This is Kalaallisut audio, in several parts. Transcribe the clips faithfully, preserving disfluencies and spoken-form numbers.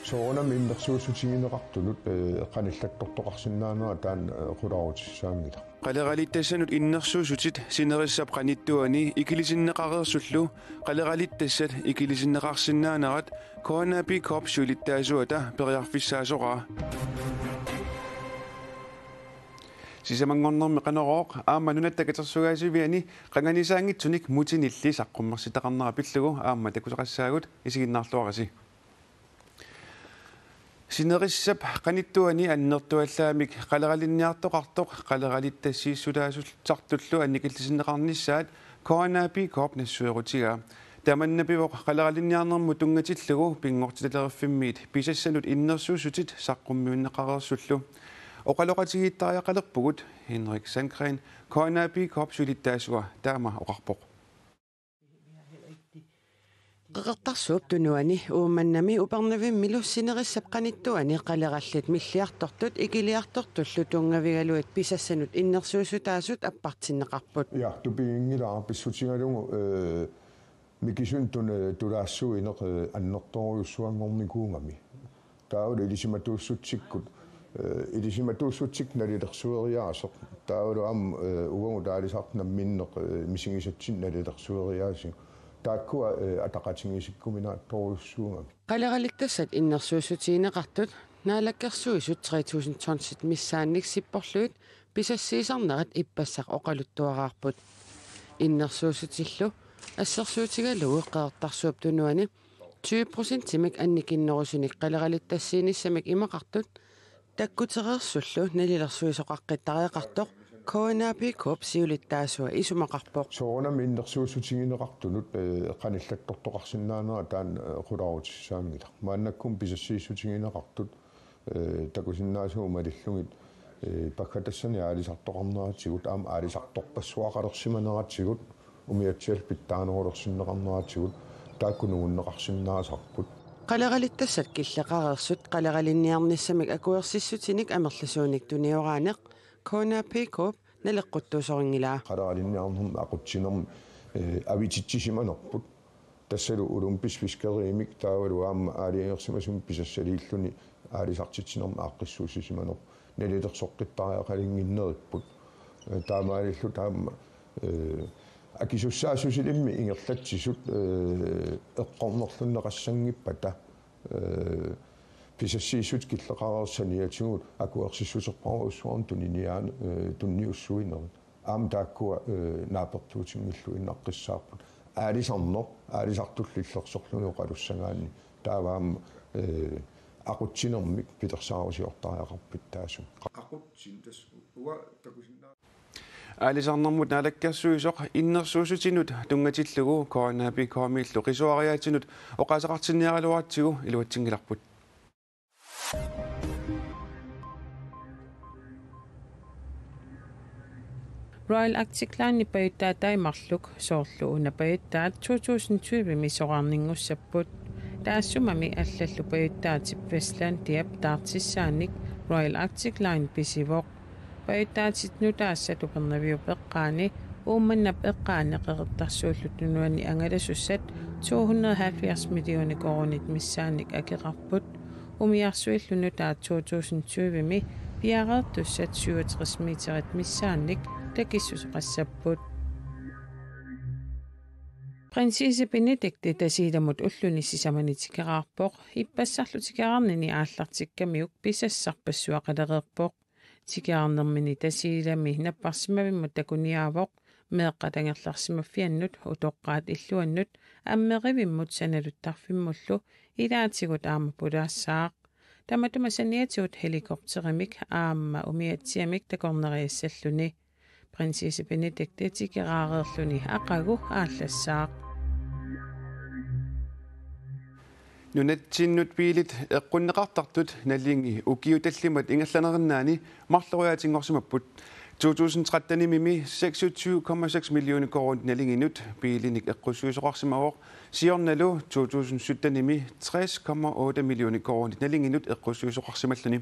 Soorunami innersuussutigineqartunut, eh, qanillattortoqarsinnaanerat taanna, eh, qularutissaanngilaq. Qaleralittassanut innersuussutit sinerissap qanittuani ikilisinneqareersullu qaleralittassat ikilisinneqarsinnaanerat KNAPK-p siulittaasuata periarfissaasoraa. Sisamanngornermi Qanorooq aamma Nunatta Katersugaasiviani qanganisaanngitsunik mutinilli saqqummersitaqarnera pillugu aamma takusaqassaagut, isiginnaarluarisi. Sinerissap qanittuani annertuallaamik qaleralinniartoqartoq qaleralittassiissutaasartullu annikillisinneqarnissaat KNAPK-p nassuerutigaa. Tamanna pivoq qaleralinniarnermut tunngatillugu Pinngortitaleriffimmit pisassanut innersuussutit saqqummiunneqareersullu. Oqaloqatigiittariaqalerpugut, Henrik Sandgreen, KNAPK-p siulittaasua, taama oqarpoq. Qeqertarsuup Tunuani Uummannami Upernavimmilu sinerissap qanittuani qalerallit milliartortut ikiliartortullu tunngavigalugit pisassanut innersuussutaasut appartinneqarput. Ja, tupiginngilara pissutigalugu, eh, mikisunik tun-, eh, tulaassuineq, eh, annertoorujussuanngornikuugami. Taavalu ilisimatuussutsikkut, eh, ilisimatuussutsikkut nalilersueriaaseq. Taavalu aamma, eh, uagut aalisartut namminneq, eh, misigisatsinnik nalilersueriaasigut. Taakkua, eh, ataqatigiissikkuminaatsorujussuugamik. Qaleralittassat innersuussutigineqartut Naalakkersuisut tre tusind tonsit missaannik sipporlugit pisassiisarnerat ippassaq oqaluttuaraarput. Innersuussutillu assersuutigalugu Qeqertarsuup Tunuani tyve procentimik annikinnerusunik qaleralittassiinissamik imaqartut takkutereersullu nalilersuisoqaqqittariaqartoq KNAPK-p siulittaasua isumaqarpoq. Soorunami innersuussutigineqartunut, eh, qanillattortoqarsinnaanerat taanna, eh, qularutissaanngilaq. Maannakkut pisassiissutigineqartut, eh, takusinnaasavut malillugit, eh, paggatassanik aalisartoqarneratigut, aamma aalisartorpassuaqalersimaneratigut, umiatsiallu pitsaanerulersinneqarneratigut, taakku nungunneqarsinnaasarput. Qaleralittassat killeqareersut qaleralinniarnissamik akuersissutinik amerlasuunik tunioraaneq KNAPK-p naleqquttuusorinngilaa. Qaleralinniarnermi aqutsinermi, eh, avitsitsisimanerput. Tassalu Olympisk Fiskeriimik taavalu aamma aalajangersimasumik pisassaliilluni aalisartitsinermi aaqqissuussisimanerput. Nalilersoqqittariaqalinnginneripput. Eh, taamaalilluta aamma, eh, akisussaassusilimmik ingerlatsisut, eh, eqqornerlunneqassanngippata, eh, pisassiissut killeqareersaniatigut akuersissuserparujussuarnik tuniniaanut, eh, tunniussuinerit. Aamma taakkua, eh, naapertuutinngilluinnaqqissaapput. Aalisarneq, aalisartullu illersorluni oqalussagaanni. Taava aamma, eh, aqutsinermik pilersaarusiortariaqarput taassumalu. Aqutsineq tassa uanga takusinnaa- Aalisarnermut naalakkersuisoq innersuussutinut tunngatillugu KNAPK-miillu qisuariaatinut oqaaseqartinniaraluaratsigu iluatsinngilarput. Royal Arctic Line-ip pajuttaatai marluk, soorlu una pajuttaat to tusind tyve-mi soraarninngussapput. Taassumami allallu pajuttaatip Westlandiap taartissaanik Royal Arctic Line pisivoq. Pajuttaatit nutaassat Upernaviup eqqaani Uummannap eqqaani Qeqertarsuullu Tunuani angalasussat to hundrede og halvfjerds millioner koruunit missaannik akeqarput. Umiarsuillu nutaat to tusind tyve-mi piareertussat syvogtres meterit missaannik takissuseqassapput. Prinsesse Benedikte Tasiilamut ulluni sisamani tikeraarpoq. Ippassarlu tikeraarnini aallartikkamiuk pisassarpassuaqalereerpoq. Tikeraarnermini Tasiilami napparsimavimmut takuniaavoq, meeqqat angerlarsimaffiannut, utoqqaat illuannut, ammerivimmut sanaluttarfimmullu ilaatigut aamma pulaassaaq. Tamatuma saniatigut helikopterimik aamma umiatsiamik takornariassalluni. Prinsesse Benedikte tikeraareerluni aqagu aallassaaq. Nunatsinnut biilit eqqunneqartartut nalingi ukiut tallimat ingerlanerinnaani marloriaatinngorsimapput. To tusind tretten-imi seksogtyve komma seks millioner koruunit nalinginut biilinik eqqussuisoqarsimavoq, siornalu to tusind sytten-imi tres komma otte millioner koruunit nalinginut eqqussuisoqarsimalluni.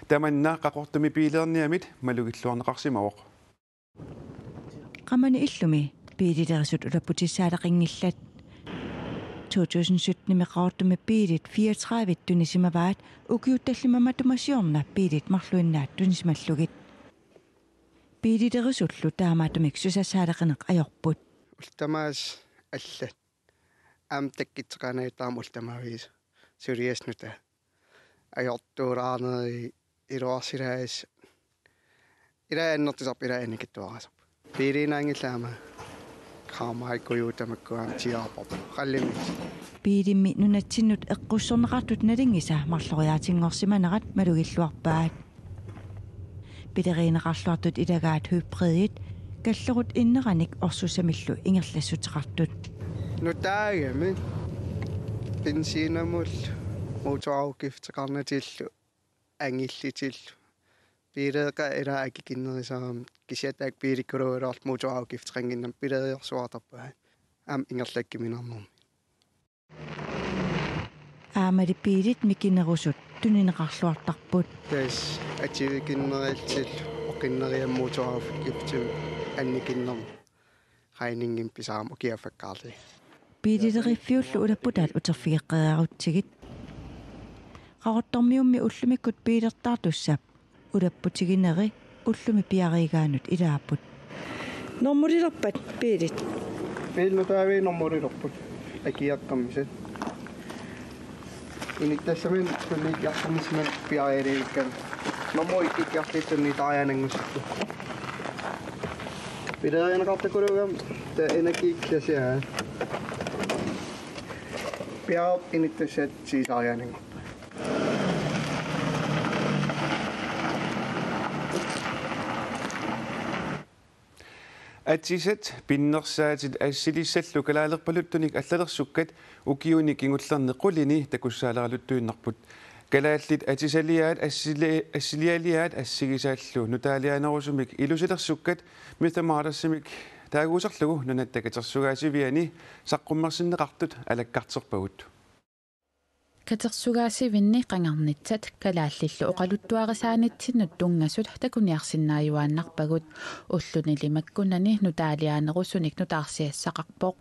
Tamanna Qaqortumi biileerniamit malugilluarneqarsimavoq. Qamani illumi Biililerisut ulapputissaalaqinngillat. To tusind syttenimi Qaqortumi biilit fireogtredive tunisimavaat, ukiut tallimat matuma siorna biilit marluinnaat tunisimallugit. Biililerisullu taamaattumik susassaaleqineq ajorput. Ullut tamaasa allat. Aamma takkuttoqarnagit taama ullut tamaviisa. Suliassat nutaat. Ajortuulaarneri iluarsilaassapput. Ilaa annertusarput, ilaa annikitsuarasarput. Biiliinnaanngillat aamma. Qaamaikkuju tamakkua aamma tiaarput. Qallimit. Biilimmi nunatsinnut eqqussorneqartut nalingisat marloriaatinngorsimanerat malugilluarpaat. Pilerigineqarluartut ilagaat hybridit, kallerut inneranik orsussamillu ingerlassuteqartut. Nutaagami benzinimullu motorafgifteqarnatillu angillutillu. Biileeqqat ilaa akikinnerusarami, kisianni taakku biilikkulooraluartut motorafgifteqannginnami pileriorsuartarpaat. Aamma ingerlakkuminarnermi. Aammali biilit mikinerusut tunineqarluartarput. Tassa atuikinnerullutillu oqinneriamut motorafgiftimik annikinnermut. Regningimik pisaramik ukiaffakkaarlugit. Biilileriffiullu ulapputaat uterfigeqqeriarutsigit. Qaqortormiummi ullumikkut biilertartussap ulapputigineri ullumi piariigaanut ilaapput. Normulilerpat biilit? Biilit nutaaviit normulilerput. Akiaqqammisat. Inuttassaminnik tunniukkiartornissamik piareeriikkami. Normu ikkikkiartortunni taarianangussappu. Pilerigineqartakuluugami taava energiikkasiaa. Piareerpat inuttassat siusaariananngorput. Atisat pinnersaatit assilissallu kalaalerpaluttunik allalersukkat ukiuni kingullerni qulini takussaaleraluttuinnarput. Kalaallit atisaliaat assili-, assilialiaat assigisaallu nutaaliaanerusumik ilusilersukkat Mister Martersimik taaguuserlugu Nunatta Katersugaasiviani saqqummersinneqartut alakkarterpagut. Katersugaasivinni qangarnitsat kalaallillu oqaluttuarisaanitsinnut tunngasut takuniarsinnaajuaannarpagut. Ullunili makkunani nutaaliaanerusunik nutaarsiassaqarpoq.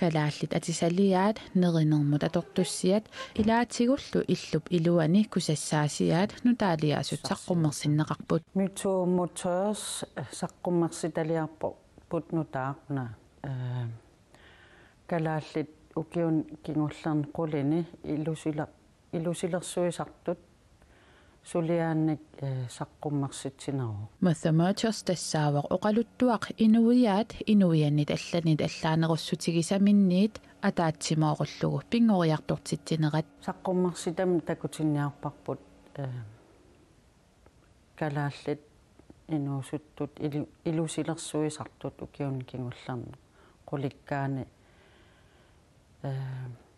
Kalaallit atisaliaat, nerinermut atortussiat, ilaatigullu illup iluani kusassaasiaat nutaaliaasut saqqummersinneqarput. Myto Motors saqqummersitaliarput nutaaq una. Ee, kalaallit ukiuni kingullerni qulini ilusila-, ilusilersuisartut suliaannik, ee, saqqummersitsineruvoq. Mytho Motors tassaavoq oqaluttuaq inuiaat inuiannit allanit allaanerussutigisaminniit ataatsimoorullugu pinngoriartortitsinerat. Saqqummersitami takutinniarparput, ee, kalaallit inuusuttut ilu-, ilusilersuisartut ukiuni kingullerni qulikkaani, ee,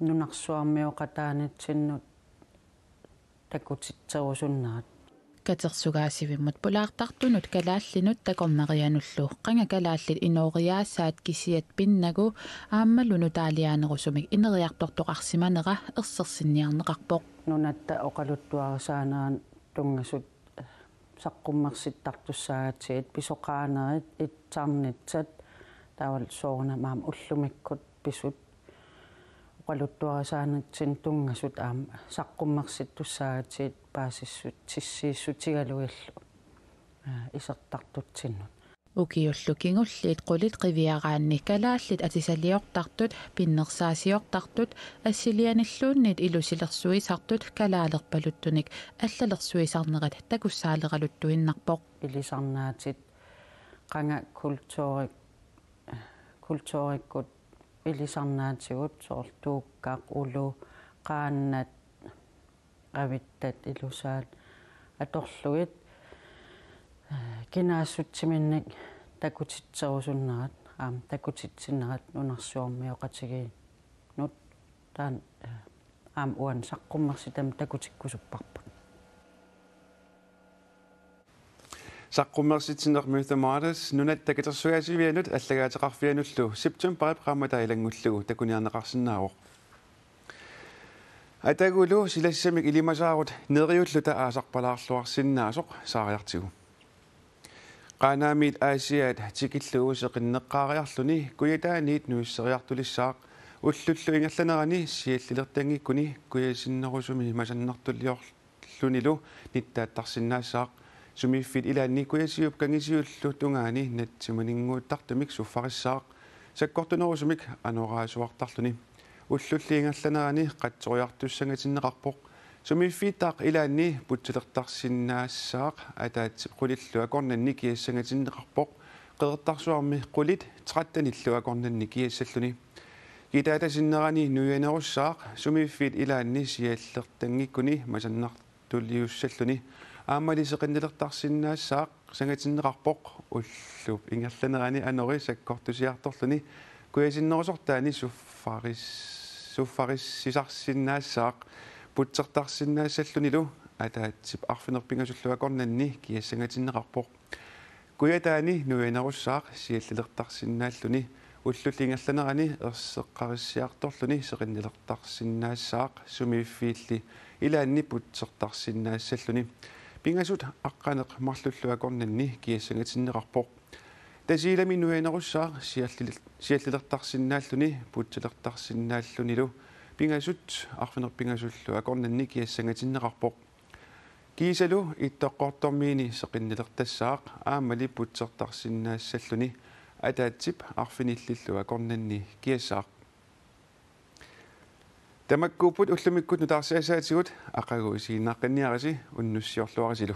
nunarsuarmioqataanitsinnut takutitserusunnerat. Katersugaasivimmut pulaartartunut kalaallinut takornarianullu qanga kalaallit inooriaasaat kisiat pinnagu aammalu nutaaliaanerusumik ineriartortoqarsimanera ersersinniarneqarpoq. Nunatta oqaluttuarisaanerani tunngasut saqqummersittartussaagatsigu pisoqaanerit itsarnitsat taavalu soorunami aamma ullumikkut pisut oqaluttuarisaanitsinnut tunngasut aamma saqqummersittussaagatsigu paasissutissiissutigalugillu, aa, isertartutsinnut. Ukiullu kingulliit qulit qiviaraanni kalaallit atisaliortartut, pinnersaasiortartut, assilianilluunniit ilusilersuisartut kalaalerpaluttunik allalersuisarnerat takussaaleraluttuinnarpoq. Ilisarnaatit qanga kulturi-, kulturikkut ilisarnaatigut soorlu tuukkaq, ulu, qaannat, avittat ilusaat atorlugit, ee, kinaassutsiminnik takutitserusunnerat, aamma takutitsinerat nunarsuarmioqatigiinnut taanna, ee, aamma uani saqqummersitami takutikkusupparput. Saqqummersitsineq Mytho Motors Nunatta Katersugaasivianut allagaateqarfianullu septembarip qaammataa ilanngullugu takuniarneqarsinnaavoq. Atagulu silassamik ilimasaarut neriulluta aasarpalaarluarsinnaasoq saariartigu. Qaanaamiit Aasiaat tikillugu seqinneqqaariarluni kujataaniit nuisseriartulissaaq ullullu ingerlanerani siallilertanngikkuni kujasinnerusumi masannartuliorlunilu nittaattarsinnaassaaq. Sumiiffiit ilaanni kujasiup kangisiullu tungaani natsimaninnguuttartumik suffarissaaq. Sakkortunerusumik anoraasuartarluni. Ullulli ingerlanerani qatsoriartussangatinneqarpoq. Sumiiffiittaaq ilaanni putsilertarsinnaassaaq ataatsip qulillu akornanni kiassangatinneqarpoq. Qeqertarsuarmi qulit trettenillu akornanni kiassalluni. Kitaata sinnerani nuianerussaaq sumiiffiit ilaanni siallertanngikkuni masannartuliussalluni. Aammali seqinnilertarsinnaassaaq sangatinneqarpoq ullup ingerlanerani anori sakkortusiartorluni kujasinnerusortaani suffaris-, suffarissisarsinnaassaaq putsertarsinnaassallunilu ataatsip arfineq-pingasullu akornanni kiassangatinneqarpoq. Kujataani nuianerussaaq siallilertarsinnaalluni ullulli ingerlanerani erseqqarissiartorluni seqinnilertarsinnaassaaq sumiiffiilli ilaanni putsertarsinnaassalluni. Pingasut aqqaneq-marlullu akornanni kiassangatinneqarpoq. Tasiilami nuianerussaaq siallil-, siallilertarsinnaalluni putsilertarsinnaallunilu pingasut arfineq-pingasullu akornanni kiassangatinneqarpoq. Kiisalu Ittoqqortormiini seqinnilertassaaq aammali putsertarsinnaassalluni ataatsip arfinillillu akornanni kiassaaq. Tamakkuupput ullumikkut nutaarsiassaatigut, aqagu isiginnaaqqinniarisi, unnussiorluarisilu.